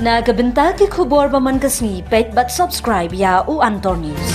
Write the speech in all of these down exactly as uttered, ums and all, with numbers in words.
Na ka bynta ki khubor ba man ka sngi, peit bad subscribe ïa u Antor News.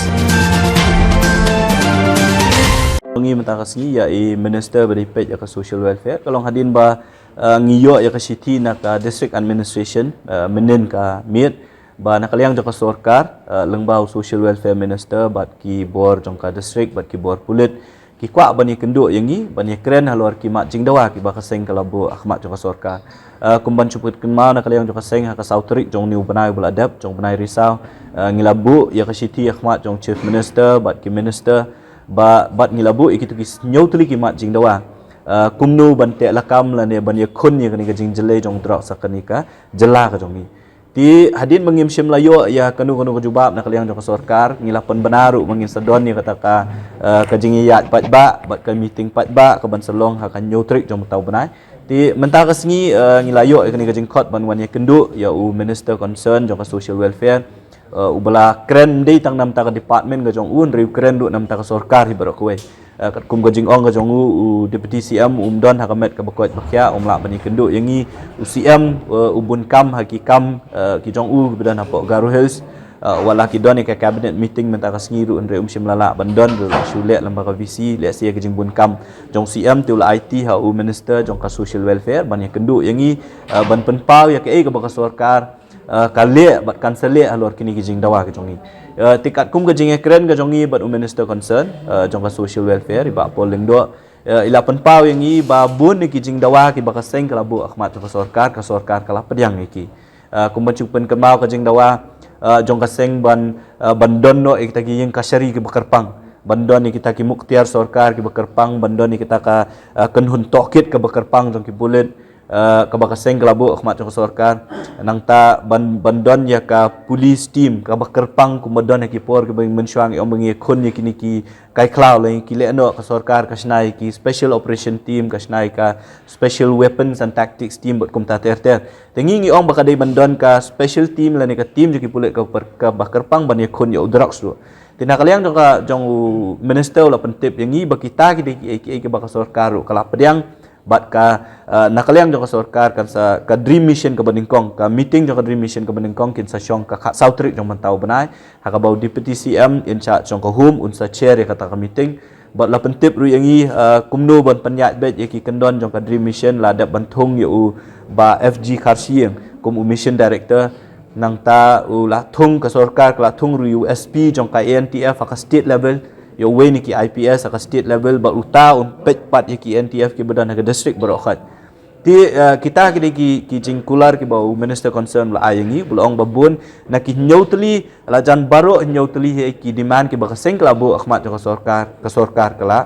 Ngi mynta ka sngi ïa i minister ba dei peit ïa ka social welfare, ka long hadien ba, eh, ngi ïoh ïa ka shithi na ka district administration, eh, mynnin ka miet, ba na ka liang jong ka sorkar, eh, lyngba u social welfare minister bad ki bor jong ka district bad ki bor pulit, ki kwah ban ïakynduh ïa ngi, ban ïakren halor ki mat jingdawa kiba ka seng ka la buh ha khmat jong ka sorkar. Eh, kum ban shu pynkynmaw, na ka liang jong ka seng ha ka saw tarik jong une u bnai uba la dep, jong u bnai Risaw, eh, ngi la buh ïa ka shithi ha khmat jong chief minister bad ki minister, ba, bad ngi la buh ïa kito ki hynñiew tylli ki mat jingdawa, eh, kumno ban teh lakam lane ban ïakhun ïa kane ka jingjyllei jong u drugs ha kane ka jylla ka jong ngi. Te hadien ba ngim shym la ïoh ïa kano kano ka jubab na ka liang jong ka sorkar, ngi la pynbna ruh ba ngin sa don ïa kata ka, eh, ka jingïaid paidbah bad ka meeting paidbah ka ban sa long ha ka hynñiew tarik jong mynta u bnai. Te mynta ka sngi, eh, ngi la ïoh ïa kane ka jingkhot ban wan ïakynduh ïa u minister concern jong ka social welfare, eh, uba la kren ym dei tang na bynta ka department ka jong u, hynrei u kren ruh na bynta ka sorkar hi baroh kawei. Eh, katkum ka jingong ka jong u, u Deputy C M um don ha ka met kaba koit ba khiah, um lah ban ïakynduh ïa ngi. U C M, eh, u bun kam ha ki kam, eh, ki jong u kiba don hapoh Garo Hills. Eh, wat la ki don ïa ka cabinet meeting mynta ka sngi ruh, hynrei um shym la lah ban don, ruh la shu leh lyngba ka V C, lehse ïa ka jingbun kam jong u C M te u la aiti ha u minister jong ka social welfare ban ïakynduh ïa ngi, eh, ban pynpaw ïa kaei kaba ka sorkar, eh, ka leh bad kan sa leh halor kine ki jingdawa ki jong ngi. Eh, te katkum ka jingïakren ka jong ngi bad u minister concern, eh, jong ka social welfare, i Bah Paul Lyngdoh, eh, i la pynpaw ïa ngi ba bun ïa ki jingdawa kiba ka seng ka la buh ha khmat jong ka sorkar, ka sorkar ka la pdiang ïa ki. Eh, kum ban shu pynkynmaw, ka jingdawa, eh, jong ka seng ban, eh, ban don noh ïa kita ki ïing kashari kiba kyrpang, ban don ïa kita ki muktiar sorkar kiba kyrpang, ban don ïa kita ka, eh, kynhun tohkit kaba kyrpang jong ki pulit, eh, kaba ka seng ka la buh ha khmat jong ka sorkar. Nangta ban, ban don ïa ka police team kaba kyrpang kumba don ha ki por kiba mynshuwa ngi ong ba ngi ïakhun ïa kine ki kai khlaw lane ki lehnoh, ka sorkar ka shna ïa ki special operation team, ka shna ïa ka special weapons and tactics team bad kumta ter ter. Te ngi ngi ong ba ka dei ban don ka special team lane ka team jong ki pulit kaba, kaba kyrpang ban ïakhun ïa u drugs ruh. Te na ka liang jong ka, jong u minister u la pyntip ïa ngi ba kita ki dei kiei kiei kiba ka sorkar ruh ka la pdiang, bad ka, eh, na ka liang jong ka sorkar kan sa, ka dream mission kaba nyngkong, ka meeting jong ka dream mission kaba nyngkong kin sa shong ka khatsaw tarik jong mynta u bnai, ha kaba u Deputy C M in charge jong ka Home un sa chair ïa kata ka meeting. Bad la pyntip ruh ïa ngi, eh, kumno ban pynïaid beit ïa ki kyndon jong ka dream mission, la dep ban thung ïa u Bah F G Kharshiing kum u mission director. Nangta u la thung, ka sorkar ka la thung ruh ïa u S P jong ka A N T F ha ka state level, ïa uwei na ki I P S ha ka state level, bad uta un peit pat ïa ki A N T F kiba don ha ka district baroh khoit. Te, eh, kita ki dei ki, ki jingkular kiba u minister concern u la ai ïa ngi, u la ong ba bun na ki hynñiew tylli, la jan baroh hynñiew tylli hi ki demand kiba ka seng ka la buh ha khmat jong ka sorkar, ka sorkar ka la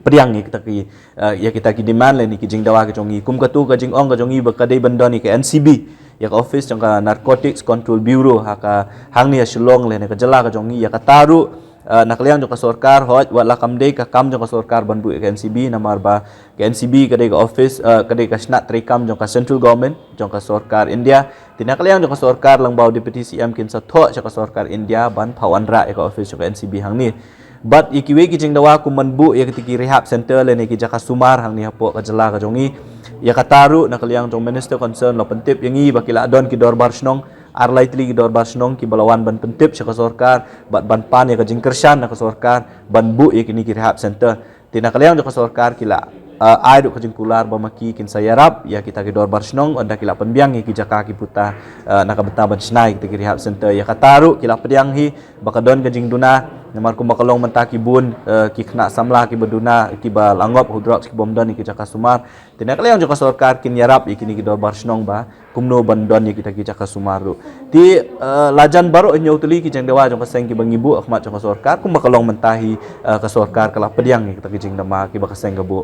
pdiang ïa kita ki, eh, ïa kita ki demand lane ki jingdawa ki jong ngi. Kum katu ka jingong ka jong ngi ba ka dei ban don ïa ka N C B, ïa ka office jong ka Narcotics Control Bureau ha ka, hangne ha Shillong lane ka jylla ka jong ngi, ïa kata ruh, eh, na ka liang jong ka sorkar, hooid, wat la kam dei ka kam jong ka sorkar ban buh ïa ka N C B, namar ba ka N C B ka dei ka office, eh, ka dei ka shnat treikam jong ka central government, jong ka sorkar India. Te na ka liang jong ka sorkar lyngba u Deputy C M kin sa thoh sha ka sorkar India ban pynwanrah ïa ka office jong ka N C B hangne. Bad ïa kiwei ki jingdawa kum ban buh ïa kita ki rehab center lane ki jaka sumar hangne hapoh ka jylla ka jong ngi, ïa kata ruh na ka liang jong minister concern la pyntip ïa ngi ba ki la don ki dorbar shnong, ar lai tylli ki dorbar shnong kiba la wan ban pyntip sha ka sorkar bad ban pan ïa ka jingkyrshan na ka sorkar ban buh ïa kine ki rehab center. Te na ka liang jong ka sorkar ki la, eh, ai ruh ka jingkular ba ma ki kin sa ïarap ïa kita ki dorbar shnong, ynda ki la pynbiang ïa ki jaka ki puta, eh, na ka bynta ban shna ïa kita ki rehab center. Ïa kata ruh ki la pdiang hi ba ka don ka jingduna, namar kumba ka long mynta ki bun, eh, ki khynnah samla kiba duna, kiba la ngop ha u drugs, ki bym don ïa ki jaka sumar. Te na ka liang jong ka sorkar kin ïarap ïa kine ki dorbar shnong ba kumno ban don ïa kita ki jaka sumar ruh. Te, eh, la jan baroh hynñiew tylli ki jingdawa jong ka seng kiba ngi buh ha khmat jong ka sorkar, kumba ka long mynta hi, eh, ka sorkar ka la pdiang ïa kita ki jingdawa kiba ka seng ka buh.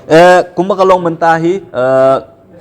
Eh, kumba ka long mynta hi, eh,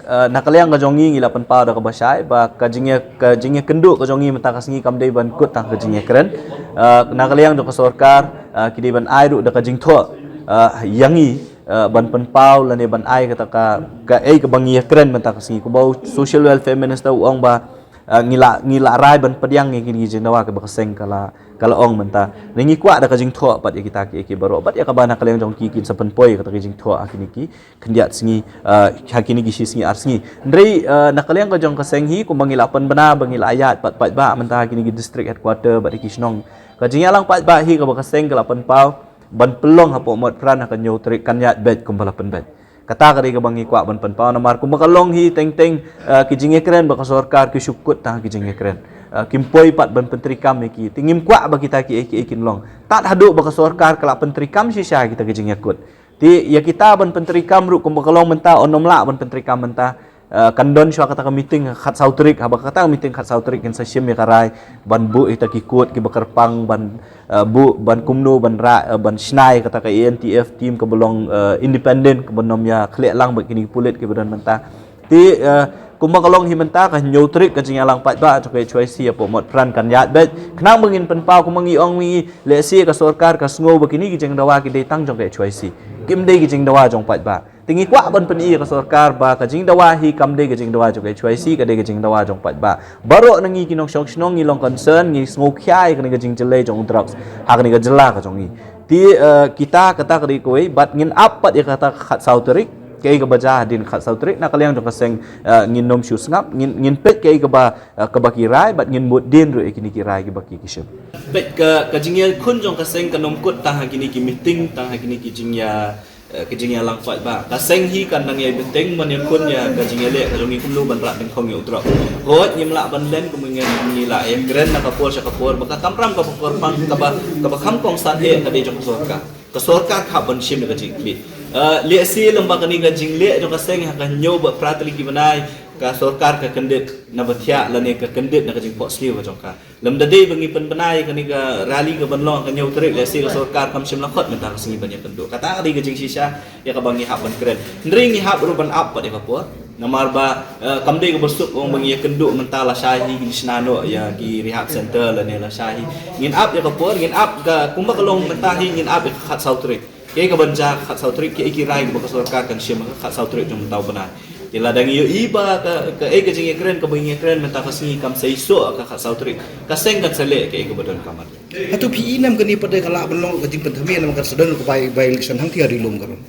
eh, na ka liang ka jong ngi ngi la pynpaw da kaba shai ba ka jingïa, ka jingïakynduh ka jong ngi mynta ka sngi kam dei ban kut tang ka jingïakren. Eh, na ka liang jong ka sorkar, eh, ki dei ban ai ruh da ka jingthoh, eh, ïa ngi, eh, ban pynpaw lane ban ai kata ka, kaei kaba ngi ïakren mynta ka sngi. Kumba u Social Welfare Minister u ong ba Ah, ngi la, ngi la rai ban pdiang ïa kine ki jingdawa kiba ka seng ka la, ka la ong mynta. Ne ngi kwah da ka jingthoh pat ïa kita ki, ki baroh. Bad ïa kaba na ka liang jong ki kin sa pynpoi kata ki jingthoh ha kine ki khyndiat sngi, ah, ha kine ki shi sngi ar sngi. Hynrei, ah, na ka liang ka jong ka seng hi, kumba ngi la pynbna ba ngi la ïaid pat paidbah mynta ha kine ki district headquarter bad ki shnong. Ka jingïalang paidbah hi kaba ka seng ka la pynpaw ban pynlong hapoh Motphran ha ka hynñiew tarik kan ïaid beit kumba la pynbeit. Kata ka dei kaba ngi kwah ban pynpaw namar kumba ka long hi teng teng, eh, ki jingïakren ba ka sorkar ki shu kut tang ha ki jingïakren. Eh, kim poi pat ban pyntreikam ïa ki. Te ngim kwah ba kita kiei kiei kin long. Tad haduh ba ka sorkar ka la pyntreikam shisha kita ki jingïakut. Te ïa kita ban pyntreikam ruh kumba ka long mynta, yn ym lah ban pyntreikam mynta. Eh, kan don shuwa kata ka meeting khatsaw tarik, haba kata ka meeting khatsaw tarik kin sa shim ïa ka rai ban buh ïa kita ki kot kiba kyrpang ban, eh, buh ban kumno ban ra, eh, ban shna ïa kata ka A N T F team kaba long, eh, independent kaba nym ïa khleh lang bad kine ki pulit kiba don mynta. Te, eh, kumba ka long hi mynta ka hynñiew tarik ka jingïalang paidbah jong ka H Y C hapoh Motphran kan ïaid beit. Khnang ba ngin pynpaw kumba ngi ong, ngi lehse ka sorkar ka sngew ba kine ki jingdawa ki dei tang jong ka H Y C. Kim dei ki jingdawa jong paidbah. Te ngi kwah ban pyni ïa ka sorkar ba ka jingdawa hi kam dei ka jingdawa jong ka H Y C, ka dei ka jingdawa jong paidbah. Baroh na ngi ki nongshong shnong ngi long concern, ngi sngewkhia ïa kane ka jingjyllei jong u drugs ha kane ka jylla ka jong ngi. Te, eh, kita, kata ka dei kawei, bad ngin ap pat ïa kata ka khatsaw tarik, kaei kaba jia hadien khatsaw tarik, na ka liang jong ka seng, eh, ngin nym shu sngap, ngin, ngin peit kaei kaba, eh, kaba ki rai, bad ngin mutdien ruh ïa kine ki rai kiba ki, ki shim. Peit ka, ka jingïakhun jong ka seng kan nym kut tang ha kine ki meeting, tang ha kine ki jingïa, eh, ki jingïalang paidbah. Ka seng hi kan dang ïai bteng ban ïakhun ïa ka jingïaleh ka jong ngi kumno ban rah dyngkhong ïa u drugs. Hooid ngim lah ban len kumba ngi, ngi la ïakren na ka por sha ka por ba ka kamram kaba kyrpang kaba, kaba kham kongsan eh ka dei jong ka sorkar. Ka sorkar ka hap ban shim ïa ka jingkhlieh. Eh, lehse lem bad kane ka jingleh jong ka seng ha ka hynñiew bad phra tylli ki bnai ka sorkar ka kyndit na ba thiah lane ka kyndit na ka jingphohsniew ka jong ka. Lymda dei ba ngi pynbna ïa kane ka rally ka ban long ha ka hynñiew tarik, lehse ka sorkar kam shym la khot mynta ka sngi ban ïakynduh. Kata ka dei ka jingshisha ïa kaba ngi hap ban kren. Hynrei ngi hap ruh ban ap pat ïa ka por. Namar ba, eh, kam dei kaba suk ong ba ngi ïakynduh mynta lashai hi, ngi shna noh ïa ki rehab center lane lashai hi. Ngin ap ïa ka por, ngin ap ka kumba ka long mynta hi, ngin ap ïa ka khatsaw tarik. Kaei ka ban jia khatsaw tarik, kaei ki rai ba ka sorkar kan shim ha ka khatsaw tarik jong mynta u bnai. Te lada ngi ïohi ba ka, kaei ka jingïakren kaba ngi ïakren mynta ka sngi kam sa ïoh ha ka khatsaw tarik, ka seng kan sa leh kaei kaba donkam. Hato phi i ne em kane pat ka lah ban long ka jingpynthame namar kan sa don ka by, by election hangtei ha Ri Lum ka ruh?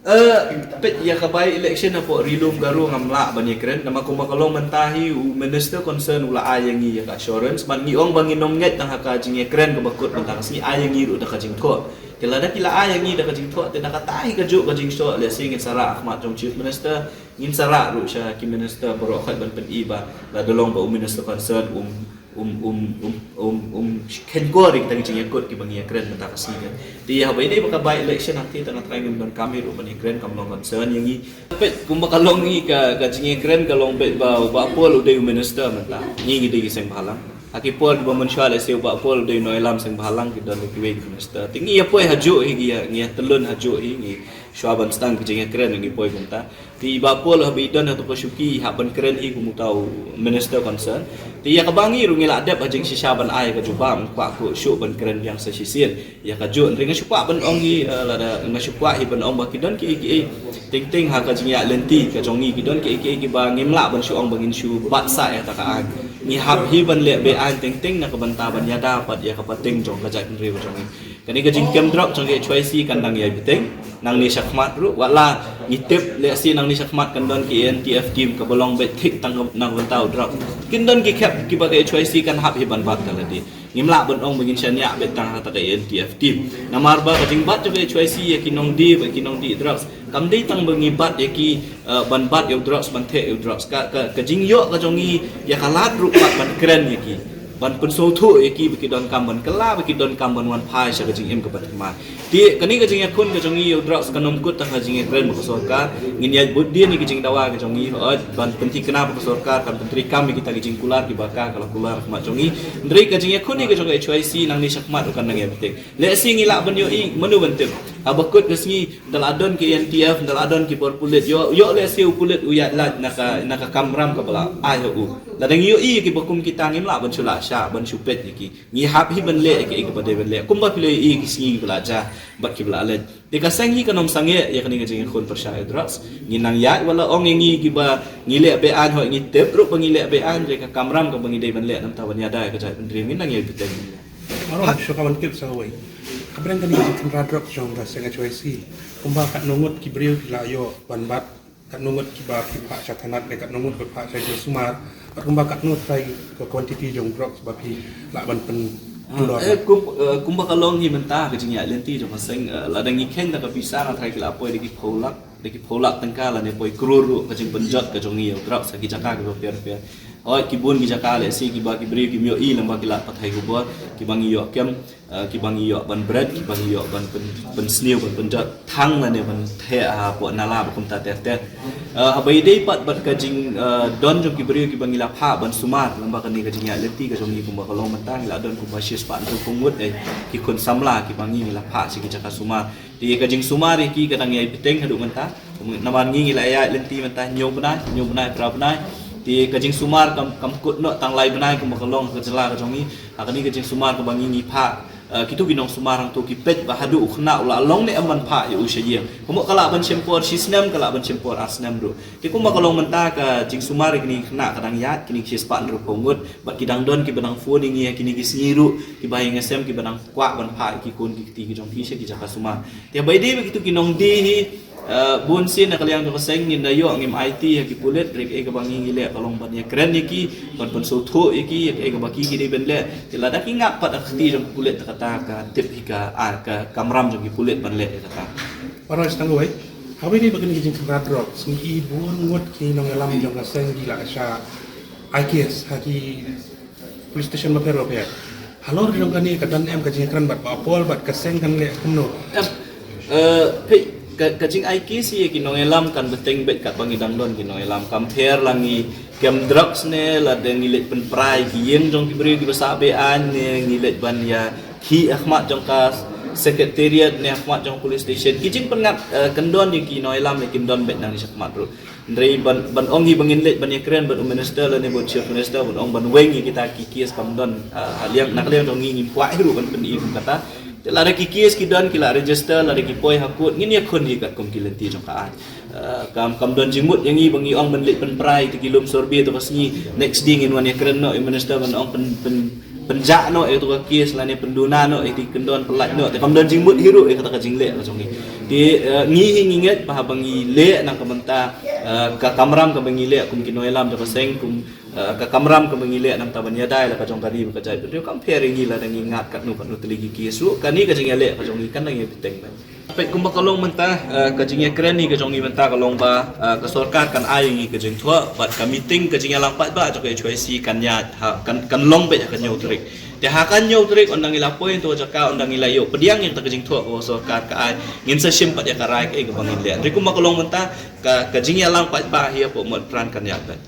Eh, peit ïa ka by election hapoh Ri Lum ka ruh ngam lah ban ïakren namar kumba ka long mynta hi u minister concern u la ai ïa ngi ïa ka assurance, bad ngi ong ba ngin nym ngeit tang ha ka jingïakren kaba kut mynta ka sngi, ai ïa ngi ruh da ka jingthoh. Te lada ki la ai ïa ngi da ka jingthoh, te da kata hi kajuh ka jingshoh, lehse ngin sa rah ha khmat jong chief minister, ngin sa rah ruh sha ki minister baroh khoit ban pyni ba lada long ba u minister concern um, um, um, um, um, um khein kor ïa kita ki jingïakut kiba ngi ïakren mynta ka sngi. Te ïa haba ïadei bad ka by election hangtei tang nga trai ngim donkam hi ruh ban ïakren, kam long concern ïa ngi. Peit kumba ka long hi ka, ka jingïakren ka long beit ba u Bah Paul u dei u minister mynta, ngi ngi dei ki seng bhalang. Ha ki por kiba mynshuwa lehse u Bah Paul u dei u nongïalam seng bhalang, ki don kiwei ki minister. Te ngi ïa poi hajuh hi, ngi ïa, ngi ïa tylun hajuh hi, ngi shuwa ban sdang ki jingïakren ngi poi kumta. Te i Bah Paul haba i don ha kato ka shuki i hap ban kren hi kum uta u minister concern. Te ïa kaba ngi ruh ngi la dep ha jingshisha ban ai ka jubab, ngim kwah kuh shuh ban kren biang sa shisien ïa kajuh. Hynrei nga shu kwah ban ong hi, eh, lada nga shu kwah hi ban ong ba ki don kiei kiei teng teng ha ka jingïaid lynti ka jong ngi, ki don kiei kiei kiba ngim lah ban shu ong ba ngin shu bat sah ïa kata ka aiñ. Ngi hap hi ban leh be-aiñ teng teng na ka bynta ban ïada pat ïa ka pateng jong ka jaitbynriew ka jong ngi. Kane ka jingkem drok jong ka H Y C kan dang ïai bteng nangne shakhmat ruh, wat la ngi tip lehse nangne shakhmat kan don ki A N T F team kaba long beit thik tang na ka bynta u drok. Kin don ki khep kiba ka H Y C kan hap hi ban bat ka lade. Ngim lah ban ong ba ngin shaniah beit tang ha kata ka A N T F team. Namar ba ka jingbat jong ka H Y C ïa ki nongdie bad ki nongdie drugs kam dei tang ba ngi bat ïa ki, eh, ban bat ïa u drugs, ban theh ïa u drugs. Ka, ka, ka jingïoh ka jong ngi ïa ka lad ruh pat ban kren ïa ki, ban pynsngewthuh ïa ki ba ki donkam ban kylla, ba ki donkam ban wan phai sha ka jingim kaba thymmai. Te kane ka jingïakhun ka jong ngi ïa u drugs kan ym kut tang ha jingïakren bad ka sorkar. Ngin ïa bud dien ïa ka jingdawa ka jong ngi, hooid ban pynthikna bad ka sorkar, kan pyntreikam ïa kita ki jingkular kiba ka, ka la kular ha khmat jong ngi. Hynrei ka jingïakhun ïa ka jong ka H Y C nangne shakhmat ruh kan nang ïa bteng. Lehse ngi lah ban ïohi, mano ban tip. Haba kut ka sngi, da la don ki N T F, da la don ki bor pulit, ïoh, ïoh lehse u pulit u ïaid lait na ka, na ka kamram kaba la ai ha u. Lada ngi ïohi ïa kiba kum kita ngim lah ban shu lah shah, ban shu peit ïa ki. Ngi hap hi ban leh ïa ki, ïa kiba dei ban leh. Kumba phi la ïohi ïa ki sngi kiba la jia, bad kiba la leit. Te ka seng hi kan ym sangeh ïa kane ka jingïakhun pyrshah ïa drugs. Ngi nang ïaid, wat la ong ïa ngi kiba ngi leh be-aiñ, hooid ngi tip ruh ba ngi leh be-aiñ, hynrei ka kamram kaba ngi dei ban leh namar ban ïada ïa ka jaitbynriew ngin nang ïai bteng. Baroh, shuwa ka ban tip sa kawei. Ka pyrshang kane ka jingkhynra drugs jong ka seng H Y C. Kumba katno ngut ki briew ki la ïoh ban bat, katno ngut kiba phi phah sha thanat, ne katno ngut ba phah sha jingsumar, bad kumba katno trai ka quantity jong drugs ba phi lah ban pyn Ah, eh, kum, eh, kumba ka long hi mynta ka jingïaid lynti jong ka seng, eh, lada ngi kheiñ da ka pisa nga tharai ki la poi da ki phew lak, da ki phew lak tyngka lane poi klur ruh ka jingpynjot ka jong ngi ïa u drugs ha ki jaka kiba pher pher. Hooid, ki bun ki jaka lehse kiba ki briew kim ïohi lyngba ki lad pathai khubor, kiba ngi ïoh kem, eh, kiba ngi ïoh ban bret, kiba ngi ïoh ban pyn, pynsniew, ban pynjot thang lane ban theh hapoh nala ba kumta ter ter. Eh, haba ïadei pat bad ka jing, eh, don jong ki briew kiba ngi la phah ban sumar lyngba kane ka jingïaid lynti ka jong ngi kumba ka long mynta ngi la don kumba shispah hynriewphew ngut, eh, ki khun samla kiba ngi ngi la phah sha ki jaka sumar. Te ka jingsumar ïa ki ka dang ïai bteng haduh mynta. Namar ngi ngi la ïaid lynti mynta hynñiew bnai, hynñiew bnai, phra bnai. Te ka jingsumar kam, kam kut noh tang lai bnai kumba ka long ka jylla ka jong ngi. Ha kane ka jingsumar kaba ngi ngi phah, eh, kito ki nongsumar hangto ki peit ba haduh u khynnah u la long ne em ban phah ïa u sha ïing. Kumno ka lah ban shim por shi snem, ka lah ban shim por ar snem ruh. Te kumba ka long mynta ka jingsumar ïa kine ki khynnah ka dang ïaid, kine ki shispah hynriewphew ngut, bad ki dang don kiba dang phone ïa ngi ha kine ki sngi ruh, kiba ïeng ïasem kiba dang kwah ban phah ïa ki khun ki kti ki jong ki sha ki jaka sumar. Te haba ïadei bad kito ki nongdie hi, eh, bun sien na ka liang jong ka seng ngim da ïoh, ngim aiti ha ki pulit, hynrei kaei kaba ngi ngi leh ka long ban ïakren ïa ki, ban pynsngewthuh ïa ki ïa kaei kaba ki ki dei ban leh. Te lada ki ngat pat ha ka kti jong ki pulit, te kata ka tip hi ka, ah, ka kamram jong ki pulit ban leh ïa kata. Baroh, sngewbha kawei. Haba ïadei bad kane ka jingkhynra drugs, ngi i bun ngut ki nongïalam jong ka seng ki la shah ai case ha ki police station bapher bapher. Halor jong kane ka don em ka jingïakren bad ba Paul bad ka seng kan leh kumno? Em, eh, phi, ka, ka jingai case ïa ki nongïalam kan bteng beit katba ngi dang don ki nongïalam. Kam pher la ngi kem drugs ne, lada ngi leit pynpra ïa ki ïing jong ki briew kiba sah be-aiñ ne, ngi leit ban ïakhih ha khmat jong ka secretariat ne ha khmat jong police station. Ki jingpynngat, eh, kyndon ïa ki nongïalam ne kim don beit nangne shakhmat ruh. Hynrei ban, ban ong hi ba ngin leit ban ïakren bad u minister lane bad u chief minister ban ong ban weng ïa kita ki case kam don, ah, ha liang, na ka liang jong ngi ngim kwah hi ruh ban pyni kum kata. Te lada ki case ki don ki la register, lada ki poi ha court ngin ïakhun hi katkum ki lynti jong ka aiñ. Ah, kam, kam don jingmut ïa ngi ba ngi ong ban leit pynpra ïa kita ki lum sorbet to ka sngi, next day ngin wan ïakren noh ïa u minister ban ong pyn, pyn, pynjah noh ïa kato ka case lane pynduna noh ïa kata ki kyndon, pyllait noh. Te kam don jingmut hi ruh ïa kata ka jingleh ka jong ngi. Te, eh, ngi hi ngi ngeit ba haba ngi leh na ka bynta, eh, ka kamram kaba ngi leh kum ki nongïalam jong ka seng, kum, eh, ka kamram kaba ngi leh na ka bynta ban ïada ïa la ka jong ka ri bad ka jaitbynriew, kam pher ïa ngi lada ngi ngat katno katno tylli ki case ruh. Kane ka jingïaleh ka jong ngi kan dang ïa bteng ban Peit kumba ka long mynta, eh, ka jingïakren hi ka jong ngi mynta ka long ba, eh, ka sorkar kan ai ngi ka jingthoh, bad ka meeting ka jingïalang paidbah jong ka H Y C kan ïaid, ha, kan, kan long beit ha ka hynñiew tarik. Te ha ka hynñiew tarik ynda ngi la poi hangto ha jaka, ynda ngi la ïoh pdiang ïa kata ka jingthoh kaba sorkar ka ai, ngin sa shim pat ïa ka rai kaei kaba ngin leh. Hynrei kumba ka long mynta, ka, ka jingïalang paidbah hi hapoh Motphran kan ïaid beit.